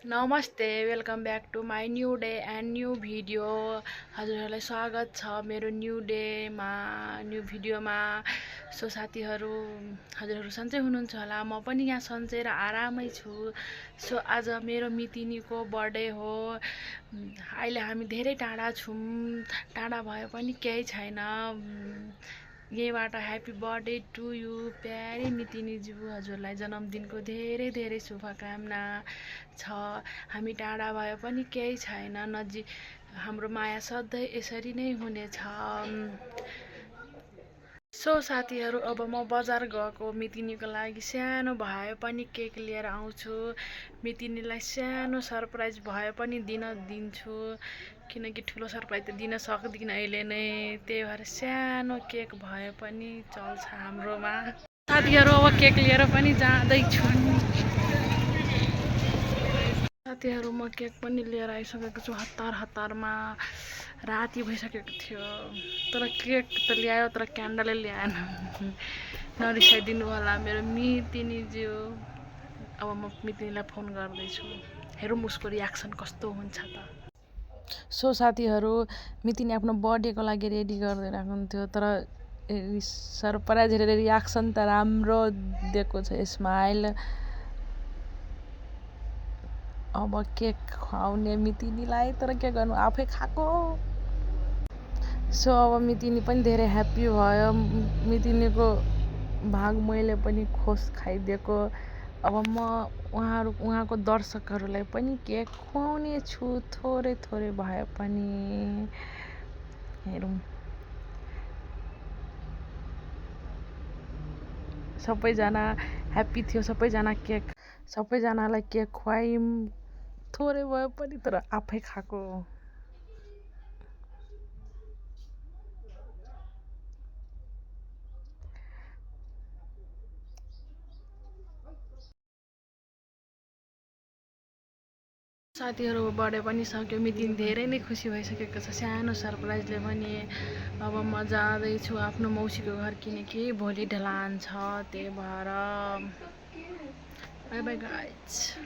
नमस्ते, welcome back to my new day and new video. हजुरहरूलाई स्वागत छ मेरो न्यू भिडियोमा। सो साथीहरू, हजुरहरू सन्चै हुनुहुन्छ होला। म पनि यहाँ सन्चै र आरामै छु। सो आज मेरो मितिनीको बर्थडे हो। अहिले हामी धेरै टाढा छौँ। टाढा भए पनि केही छैन। यहीँबाट ह्याप्पी बर्थडे टु यु प्यारी मितिनीज्यू। हजुरलाई जन्मदिनको धेरै धेरै शुभकामना छ। हामी टाढा भए पनि केही छैन, नजिक हाम्रो माया सधैँ यसरी नै हुनेछ। सो साथीहरू, अब म बजार गएको मितिनीको लागि सानो भए पनि केक लिएर आउँछु। मितिनीलाई सानो सरप्राइज भए पनि दिन्छु, किनकि ठुलो सरप्राइज त दिन सक्दिनँ अहिले नै। त्यही भएर सानो केक भए पनि चल्छ हाम्रोमा। साथीहरू, अब केक लिएर पनि जाँदैछु। साथीहरू, म केक पनि लिएर आइसकेको छु हतारमा। राति भइसकेको थियो, तर केक त ल्यायो, तर क्यान्डलै ल्याएन। नरिसाइदिनु होला मेरो मितिनीज्यू। अब म मितिनीलाई फोन गर्दैछु, हेरौँ उसको रियाक्सन कस्तो हुन्छ त। सो साथीहरू, मितिनी आफ्नो बर्थडेको लागि रेडी गरिदिइरहेको हुन्थ्यो, तर सरप्राइज हेरेर रियाक्सन त राम्रो दिएको छ, स्माइल। अब केक खुवाउने मितिनीलाई, तर के गर्नु, आफै खाएको। सो अब मितिनी पनि धेरै ह्याप्पी भयो। मितिनीको भाग मैले पनि खोस खाइदिएको। अब म उहाँको दर्शकहरूलाई पनि केक खुवाउने छु, थोरै भए पनि। हेरौँ, सबैजना ह्याप्पी थियो। सबैजनालाई केक खुवायौँ, थोरै भयो पनि, तर आफै खाएको। साथीहरू, बर्थडे पनि सक्यो। मितिनी धेरै नै खुसी भइसकेको छ सानो सरप्राइजले पनि। अब म जाँदैछु आफ्नो मौसीको घर, किनकि भोलि ढलान छ। त्यही भएर बाई बाई गाइज।